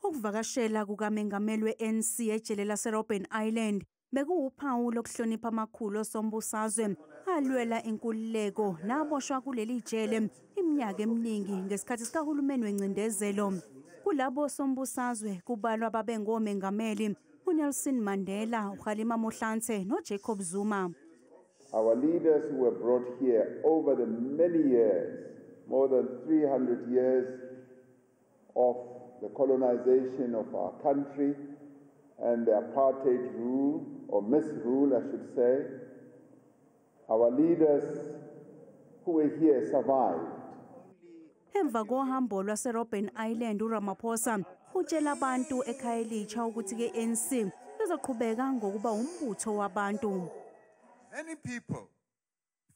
Ukuvakashela kukaMengameli we-ANC ejele laseRobben Island bekuwuphawu lokuhlonipha amakhulu osombusazwe alwela inkululeko naboshwa kuleli jele iminyaka eminingi ngesikhathi sikahulumeni wencindezelo. Kulabo sombusazwe kubalwa babengomengameli uNelson Mandela, uKgalema Motlanthe noJacob Zuma. Our leaders who were brought here over the many years, more than 300 years of the colonization of our country and the apartheid rule, or misrule, I should say, our leaders who were here survived. Emva kohambo lwaseRobben Island, uRamaphosa utshela abantu eKhayelitsha ukuthi ke ANC izoqhubeka ngokuba umbutho wabantu. Many people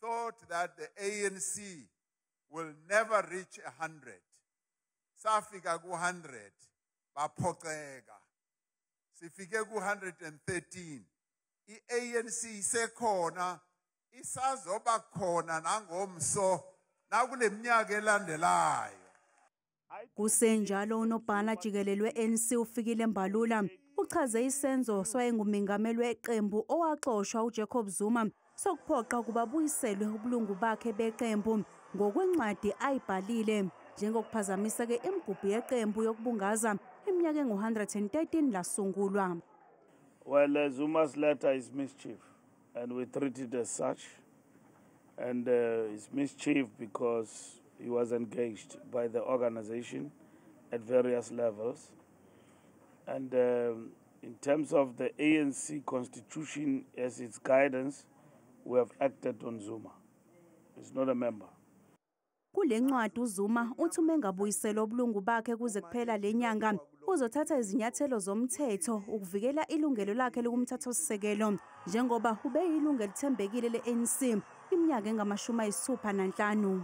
thought that the ANC will never reach 100. Safika ku-100, baphoxeka. Sifike ku-113. I-ANC isekhona, isazoba khona nangomso, nakule minyaka elandelayo. Kusenjalo, unobhala jikelele we-ANC uFikile Mbalula uchaze isenzo sowayengumengameli weqembu owaxoshwa uJacob Zuma sokuphoqa ukuba buyiselwe ubulungu bakhe beqembu ngokwencwadi ayibhalile njengokuphazamisa-ke imigubho yeqembu yokubungaza iminyaka engu-113 lasungulwa. Well, Zuma's letter is mischief, and we treat it as such. And it's mischief because he was engaged by the organization at various levels. And in terms of the ANC constitution as its guidance, we have acted on Zuma. He's not a member. Kule ncwadi uZuma uthi uma engabuyiselwa ubulungu bakhe kuze kuphela le nyanga, uzothatha izinyathelo zomthetho ukuvikela ilungelo lakhe lokumthethosisekelo njengoba ubeyilungu elithembekile le-ANC iminyaka engama-65.